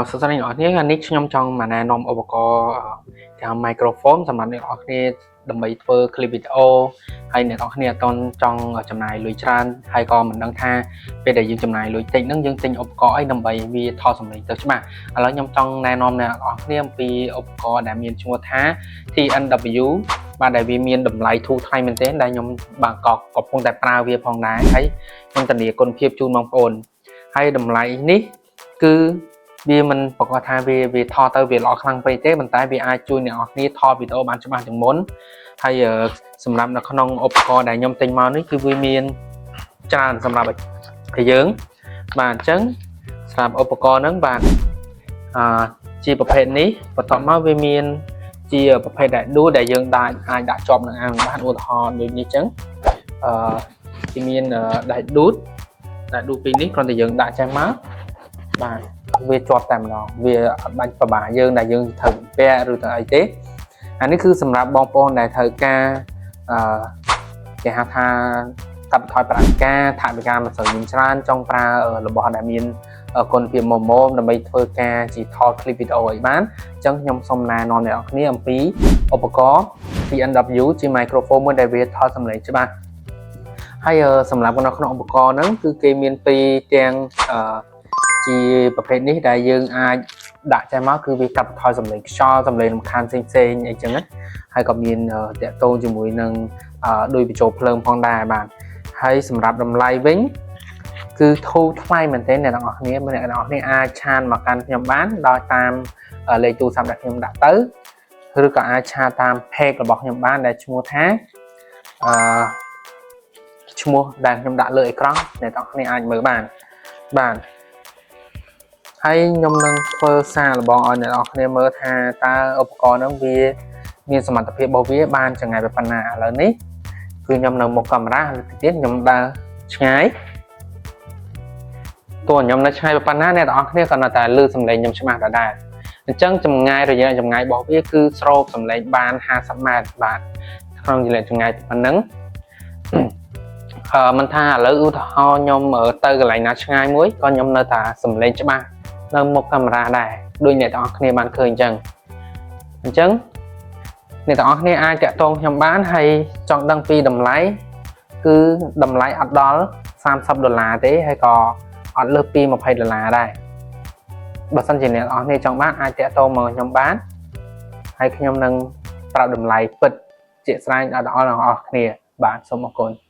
សួស្តីអ្នកទាំងអស់គ្នាថ្ងៃនេះខ្ញុំចង់មកណែនាំឧបករណ៍គេហៅ microphone សម្រាប់អ្នកទាំងអស់គ្នាដើម្បីធ្វើ clip វីដេអូហើយអ្នកទាំងអស់គ្នាអត់ទាន់ចង់ចំណាយលុយច្រើនហើយក៏មិនដឹងថាពេលដែលយើងចំណាយលុយតិចហ្នឹងយើងទិញឧបករណ៍អីដើម្បីវាថតសំឡេងទៅច្បាស់ឥឡូវខ្ញុំចង់ណែនាំអ្នកទាំងអស់គ្នាអំពីឧបករណ៍ដែលមានឈ្មោះថា TNW បាទដែលវាមានតម្លៃធូរថ្លៃមែនទែនដែលខ្ញុំបាទក៏កំពុងតែប្រើវាផងដែរហើយខ្ញុំធានាគុណភាពជូនបងប្អូនហើយតម្លៃនេះគឺវាមិនប្រកាសថាវាថតទៅវាល្អខ្លាំងពេកទេប៉ុន្តែវាអាចជួយអ្នកទាំងអស់គ្នាថតវីដេអូបានច្បាស់ជាងមុនហើយសម្រាប់នៅក្នុងឧបករណ៍ដែលខ្ញុំទិញមកនេះគឺវាមានច្រើនសម្រាប់ឲ្យយើងបាទអញ្ចឹងសម្រាប់ឧបករណ៍ហ្នឹងបាទជាប្រភេទនេះបន្ទាប់មកវាមានជាប្រភេទដែលដួសដែលយើងដាក់អាចដាក់ជាប់នឹងអាងបានឧទាហរណ៍ដូចនេះអញ្ចឹងអឺគេមានដែកដួតដែកដួតពីរនេះគ្រាន់តែយើងដាក់ចេះមកបាទវាជាប់តែម្ដងវាអត់បាច់ពិបាកយើងដែលយើងត្រូវពាក់ឬទៅអីទេអានេះគឺសម្រាប់បងប្អូនដែលត្រូវការអឺគេហៅថាកាត់បន្ថយប្រាក់ការថវិកាមិនសូវមានច្រើនចង់ប្រើរបស់ដែលមានគុណភាពមុំៗដើម្បីធ្វើការជាថត clip វីដេអូអីបានអញ្ចឹងខ្ញុំសូមណែនាំអ្នកទាំងអស់គ្នាអំពីឧបករណ៍ TNW ជា microphone មួយដែលវាថតសំឡេងច្បាស់ហើយសម្រាប់នៅក្នុងឧបករណ៍ហ្នឹងគឺគេមានពីរទាំងអឺជាប្រភេទនេះដែលយើងអាចដាក់ចេះមកគឺវាកាត់បន្ថយសំឡេងខ្យល់សំឡេងរំខានផ្សេងៗអីចឹងណាហើយក៏មានតាក់ទងជាមួយនឹងដោយបញ្ចូលភ្លើងផងដែរបាទហើយសម្រាប់តម្លៃវិញគឺធូរថ្លៃមែនទែនអ្នកទាំងអស់គ្នាអ្នកទាំងអស់គ្នាអាច chat មកកាន់ខ្ញុំបានដោយតាមលេខទូរស័ព្ទដែលខ្ញុំដាក់ទៅឬក៏អាច chat តាម page របស់ខ្ញុំបានដែលឈ្មោះថាអឺឈ្មោះដែលខ្ញុំដាក់លើអេក្រង់អ្នកទាំងអស់គ្នាអាចមើលបានបាទហើយខ្ញុំនឹងធ្វើសារលបងឲ្យអ្នកទាំងអស់គ្នាមើលថាតើឧបករណ៍ហ្នឹងវាមានសមត្ថភាពរបស់វាបានចង្ងាយប៉ុណ្ណាឥឡូវនេះគឺខ្ញុំនៅមុខកាមេរ៉ាហើយទៀតខ្ញុំដើរឆ្ងាយតួខ្ញុំនៅឆ្ងាយប៉ុណ្ណាអ្នកទាំងអស់គ្នាក៏នៅតែឮសំឡេងខ្ញុំច្បាស់ដដែលអញ្ចឹងចម្ងាយរយៈចម្ងាយរបស់វាគឺស្រូបសំឡេងបាន50ម៉ែត្របាទក្នុងរយៈចម្ងាយប៉ុណ្ណឹងអឺមិនថាឥឡូវឧទាហរណ៍ខ្ញុំទៅកន្លែងណាឆ្ងាយមួយក៏ខ្ញុំនៅតែសំឡេងច្បាស់នៅមុខកាមេរ៉ាដែរដូចអ្នកទាំងអស់គ្នាបានឃើញអញ្ចឹងអញ្ចឹងអ្នកទាំងអស់គ្នាអាចតាក់ទងខ្ញុំបានហើយចង់ដឹងពីតម្លៃគឺតម្លៃអត់ដល់30ដុល្លារទេហើយក៏អត់លើសពី20ដុល្លារដែរបើសិនជាអ្នកទាំងអស់គ្នាចង់បានអាចតាក់ទងមកខ្ញុំបានហើយខ្ញុំនឹងប្រាប់តម្លៃពិតជាក់ស្ដែងដល់អ្នកទាំងអស់គ្នាបាទសូមអរគុណ។